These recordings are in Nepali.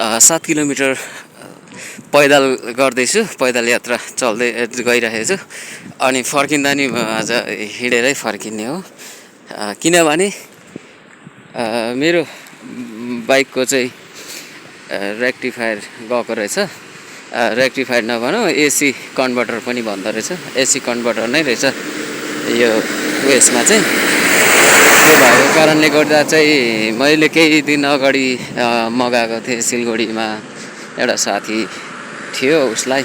7 किलोमिटर पैदल गर्दैछु, पैदल यात्रा चल्दै गइरहेको छु। अनि फर्किँदा नि आज हिँडेरै फर्किने हो, किनभने मेरो बाइकको चाहिँ रेक्टिफायर गएको रहेछ। रेक्टिफायर नभनौँ, एसी कन्भर्टर पनि भन्दो रहेछ, एसी कन्भर्टर नै रहेछ यो उयसमा चाहिँ। त्यो भएको कारणले गर्दा चाहिँ मैले केही दिन अगाडि मगाएको थिएँ सिलगढीमा, एउटा साथी थियो उसलाई,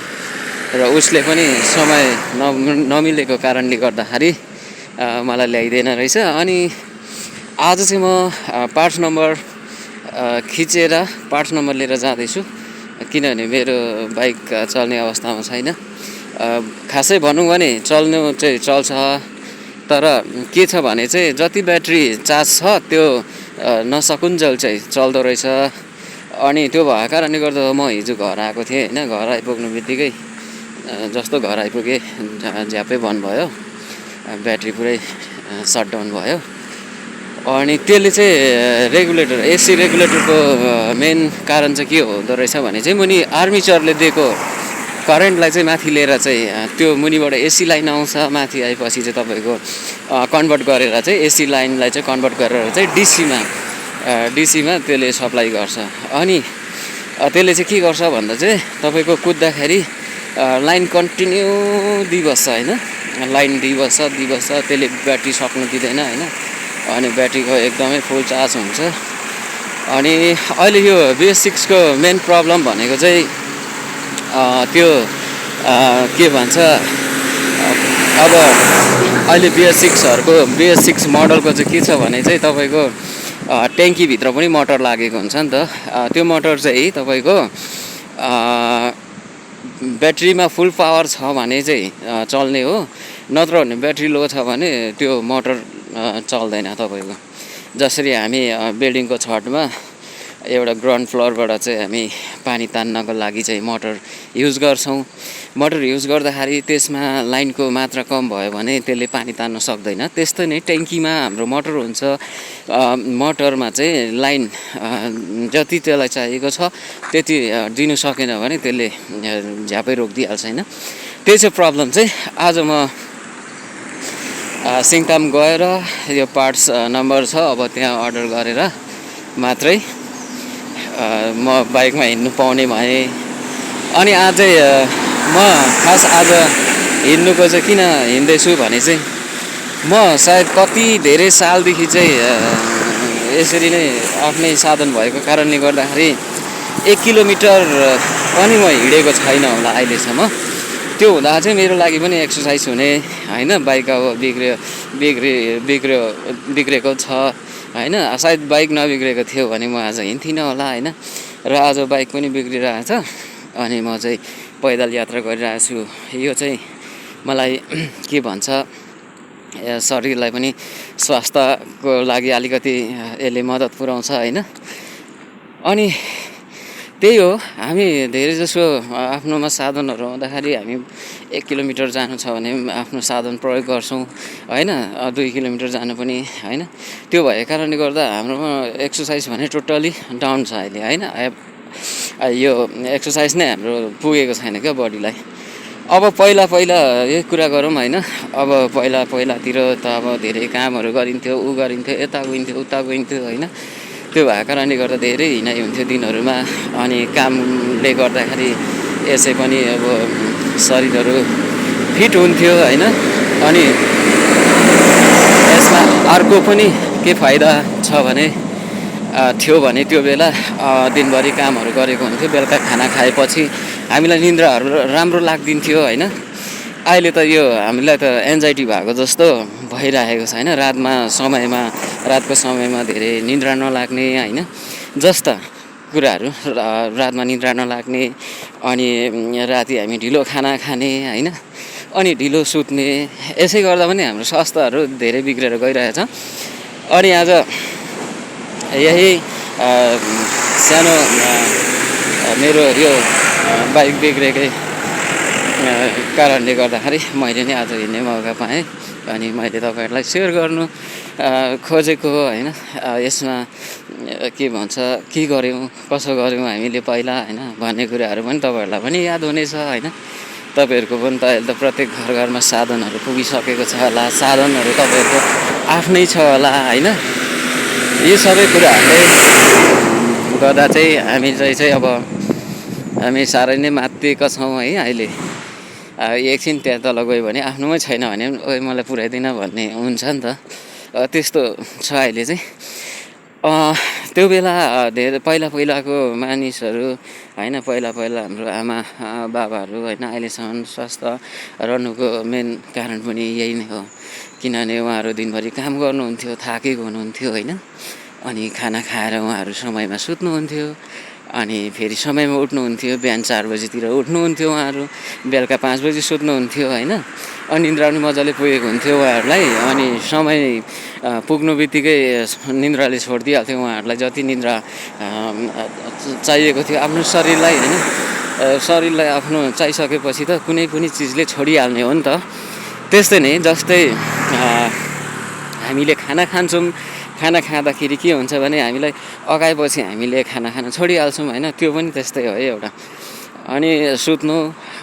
र उसले पनि समय नमिलेको कारणले गर्दाखेरि मलाई ल्याइदिएन रहेछ। अनि आज चाहिँ म पार्ट्स नम्बर खिचेर पार्ट्स नम्बर लिएर जाँदैछु, किनभने मेरो बाइक चल्ने अवस्थामा छैन। खासै भनौँ भने चल्नु चाहिँ चल्छ, तर के छ भने चाहिँ जति ब्याट्री चार्ज छ त्यो नसकुन्जेल चाहिँ चल्दो रहेछ। अनि त्यो भएको कारणले गर्दा म हिजो घर आएको थिएँ होइन, घर आइपुग्नु बित्तिकै जस्तो घर आइपुगेँ झ्यापै बन्द भयो, ब्याट्री पुरै सटडाउन भयो। अनि त्यसले चाहिँ रेगुलेटर, एसी रेगुलेटरको मेन कारण चाहिँ के हुँदो रहेछ भने चाहिँ मुनि आर्मेचरले दिएको करेन्टलाई चाहिँ माथि लिएर चाहिँ त्यो मुनिबाट एसी लाइन आउँछ, माथि आएपछि चाहिँ तपाईँको कन्भर्ट गरेर चाहिँ एसी लाइनलाई चाहिँ कन्भर्ट गरेर चाहिँ डिसीमा त्यसले सप्लाई गर्छ। अनि त्यसले चाहिँ के गर्छ भन्दा चाहिँ तपाईँको कुद्दाखेरि लाइन कन्टिन्यू दिइबस्छ होइन, लाइन दिइबस्छ, त्यसले ब्याट्री सक्नु दिँदैन होइन। अनि ब्याट्रीको एकदमै फुल चार्ज हुन्छ। अनि अहिले यो BS6 को मेन प्रब्लम भनेको चाहिँ त्यो के भन्छ, अब अहिले BS6 मोडलको चाहिँ के छ भने चाहिँ तपाईँको ट्याङ्कीभित्र पनि मोटर लागेको हुन्छ नि त। त्यो मोटर चाहिँ तपाईँको ब्याट्रीमा फुल पावर छ भने चाहिँ चल्ने हो, नत्र भने ब्याट्री लो छ भने त्यो मोटर चल्दैन तपाईँको। जसरी हामी बिल्डिङको छतमा एउटा ग्राउन्ड फ्लोरबाट चाहिँ हामी पानी तान्नको लागि चाहिँ मोटर युज गर्छौँ। मोटर युज गर्दाखेरि त्यसमा लाइनको मात्रा कम भयो भने त्यसले पानी तान्न सक्दैन। त्यस्तै नै ट्याङ्कीमा हाम्रो मोटर हुन्छ, मोटरमा चाहिँ लाइन जति त्यसलाई चाहिएको छ त्यति दिनु सकेन भने त्यसले झ्यापै रोकिदिइहाल्छ होइन। त्यही चाहिँ प्रब्लम चाहिँ। आज म सिङताम गएर यो पार्ट्स नम्बर छ, अब त्यहाँ अर्डर गरेर मात्रै म बाइकमा हिँड्नु पाउने भएँ। अनि अझै म खास आज हिँड्नुको चाहिँ किन हिँड्दैछु भने चाहिँ म सायद कति धेरै सालदेखि चाहिँ यसरी नै आफ्नै साधन भएको कारणले गर्दाखेरि 1 किलोमिटर पनि म हिँडेको छैन होला अहिलेसम्म। त्यो हुँदा चाहिँ मेरो लागि पनि एक्सर्साइज हुने होइन। बाइक अब बिग्रेको छ होइन, सायद बाइक नबिग्रेको थियो भने म आज हिँड्थिनँ होला होइन। र आज बाइक पनि बिग्रिरहेको छ, अनि म चाहिँ पैदल यात्रा गरिरहेको छु। यो चाहिँ मलाई के भन्छ, शरीरलाई पनि स्वास्थ्यको लागि अलिकति यसले मद्दत पुऱ्याउँछ होइन। अनि त्यही हो, हामी धेरै जसो आफ्नोमा साधनहरू हुँदाखेरि हामी 1 किलोमिटर जानु छ भने आफ्नो साधन प्रयोग गर्छौँ होइन, 2 किलोमिटर जानु पनि होइन। त्यो भएको कारणले गर्दा हाम्रोमा एक्सर्साइज भने टोटली डाउन छ अहिले होइन। यो एक्सर्साइज नै हाम्रो पुगेको छैन क्या बडीलाई। अब पहिला यही कुरा गरौँ होइन। अब पहिलातिर त अब धेरै कामहरू गरिन्थ्यो, गरिन्थ्यो, यता गइन्थ्यो उता गइन्थ्यो होइन। त्यो भएको कारणले गर्दा धेरै हिँडाइ हुन्थ्यो दिनहरूमा। अनि कामले गर्दाखेरि यसै पनि अब शरीरहरू फिट हुन्थ्यो होइन। अनि यसमा अर्को पनि के फाइदा छ भने त्यो बेला दिनभरि कामहरू गरेको हुन्थ्यो, बेलुका खाना खाएपछि हामीलाई निन्द्राहरू राम्रो लाग्दिन्थ्यो होइन। अहिले त यो हामीलाई त एन्जाइटी भएको जस्तो भइरहेको छ होइन। रातको समयमा धेरै निन्द्रा नलाग्ने होइन, जस्ता कुराहरू, रातमा निन्द्रा नलाग्ने, अनि राति हामी ढिलो खाना खाने होइन, अनि ढिलो सुत्ने। यसै गर्दा पनि हाम्रो स्वास्थ्यहरू धेरै बिग्रेर गइरहेछ। अनि आज यही सानो मेरो यो बाइक बिग्रेकै कारणले गर्दाखेरि मैले नै आज हिँड्ने मौका पाएँ। अनि मैले तपाईँहरूलाई सेयर गर्नु खोजेको होइन। यसमा के भन्छ के गऱ्यौँ कसो गऱ्यौँ हामीले पहिला होइन भन्ने कुराहरू पनि तपाईँहरूलाई पनि याद हुनेछ होइन। तपाईँहरूको पनि त अहिले त प्रत्येक घर घरमा साधनहरू पुगिसकेको छ होला, साधनहरू तपाईँहरूको आफ्नै छ होला होइन। यी सबै कुराहरूले गर्दा चाहिँ हामी चाहिँ अब हामी साह्रै नै मात्तिएका छौँ है अहिले। एकछिन त्यहाँ तल गयो भने आफ्नोमै छैन भने पनि ओइ मलाई पुऱ्याइदिन भन्ने हुन्छ नि त। त्यस्तो छ अहिले चाहिँ। त्यो बेला धेरै पहिलाको मानिसहरू होइन, पहिला हाम्रो आमा बाबाहरू होइन अहिलेसम्म स्वस्थ रहनुको मेन कारण पनि यही नै हो। किनभने उहाँहरू दिनभरि काम गर्नुहुन्थ्यो, थाकेको हुनुहुन्थ्यो होइन। अनि खाना खाएर उहाँहरू समयमा सुत्नुहुन्थ्यो, अनि फेरि समयमा उठ्नुहुन्थ्यो। बिहान 4 बजीतिर उठ्नुहुन्थ्यो उहाँहरू, बेलुका 5 बजी सुत्नुहुन्थ्यो होइन। अनि निन्द्रा पनि मजाले पुगेको हुन्थ्यो उहाँहरूलाई। अनि समय पुग्नु बित्तिकै निन्द्राले छोडिदिइहाल्थ्यो उहाँहरूलाई। जति निन्द्रा चाहिएको थियो आफ्नो शरीरलाई होइन, शरीरलाई आफ्नो चाहिसकेपछि त कुनै पनि चिजले छोडिहाल्ने हो नि त। त्यस्तै नै जस्तै हामीले खाना खान्छौँ, खाना खाँदाखेरि के हुन्छ भने हामीलाई अगाएपछि हामीले खाना खान छोडिहाल्छौँ होइन। त्यो पनि त्यस्तै हो है एउटा। अनि सुत्नु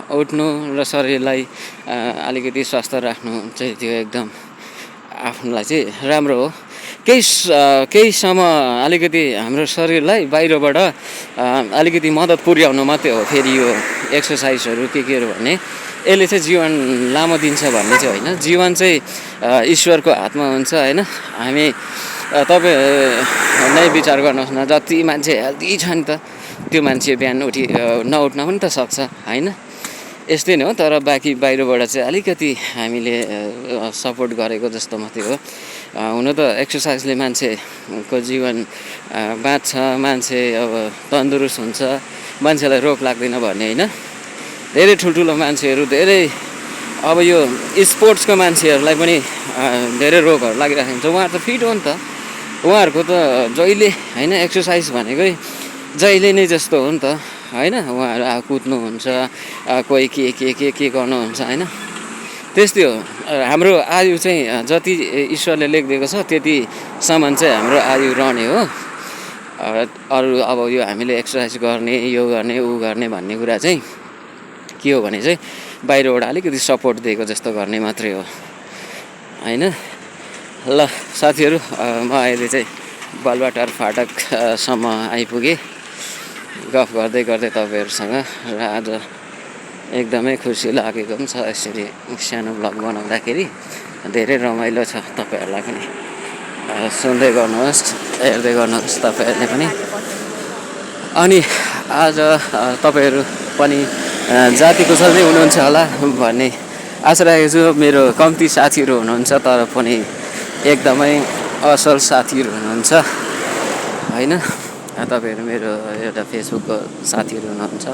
उठ्नु र शरीरलाई अलिकति स्वस्थ राख्नु चाहिँ त्यो एकदम आफ्नोलाई चाहिँ राम्रो हो। केही समय अलिकति हाम्रो शरीरलाई बाहिरबाट अलिकति मद्दत पुर्याउनु मात्रै हो फेरि यो एक्सर्साइजहरू केहरू भन्ने। यसले चाहिँ जीवन लामो दिन्छ भन्ने चाहिँ होइन। जीवन चाहिँ ईश्वरको हातमा हुन्छ होइन। हामी तपाईँ नै विचार गर्नुहोस् न, जति मान्छे हेल्दी छ नि त त्यो मान्छे बिहान नउठ्न पनि त सक्छ होइन। यस्तै नै हो। तर बाहिरबाट चाहिँ अलिकति हामीले सपोर्ट गरेको जस्तो मात्रै हो। हुन त एक्सर्साइजले मान्छेको जीवन बाँच्छ, मान्छे अब तन्दुरुस्त हुन्छ, मान्छेलाई रोग लाग्दैन भन्ने होइन। धेरै ठुल्ठुलो मान्छेहरू धेरै अब यो स्पोर्ट्सको मान्छेहरूलाई पनि धेरै रोगहरू लागिरहेको हुन्छ। उहाँहरू त फिट हो नि त, उहाँहरूको त जहिले होइन एक्सर्साइज भनेकै जहिले नै जस्तो हो नि त होइन। उहाँहरू कुद्नुहुन्छ, कोही के गर्नुहुन्छ होइन। त्यस्तै हो। हाम्रो आयु चाहिँ जति ईश्वरले लेखिदिएको छ त्यतिसम्म चाहिँ हाम्रो आयु रहने हो। अरू अब यो हामीले एक्सर्साइज गर्ने, यो गर्ने, ऊ गर्ने भन्ने कुरा चाहिँ के हो भने चाहिँ बाहिरबाट अलिकति सपोर्ट दिएको जस्तो गर्ने मात्रै हो होइन। ल साथीहरू, म अहिले चाहिँ बालुवाटार फाटकसम्म आइपुगेँ गफ गर्दै तपाईँहरूसँग। र आज एकदमै खुसी लागेको पनि छ यसरी सानो भ्लग बनाउँदाखेरि। धेरै रमाइलो छ। तपाईँहरूलाई पनि सुन्दै गर्नुहोस्, हेर्दै गर्नुहोस् तपाईँहरूले पनि। अनि आज तपाईँहरू पनि जाति कुशल नै हुनुहुन्छ होला भन्ने आशा राखेको छु। मेरो कम्ती साथीहरू हुनुहुन्छ तर पनि एकदमै असल साथीहरू हुनुहुन्छ होइन। तपाईँहरू मेरो एउटा फेसबुकको साथीहरू हुनुहुन्छ।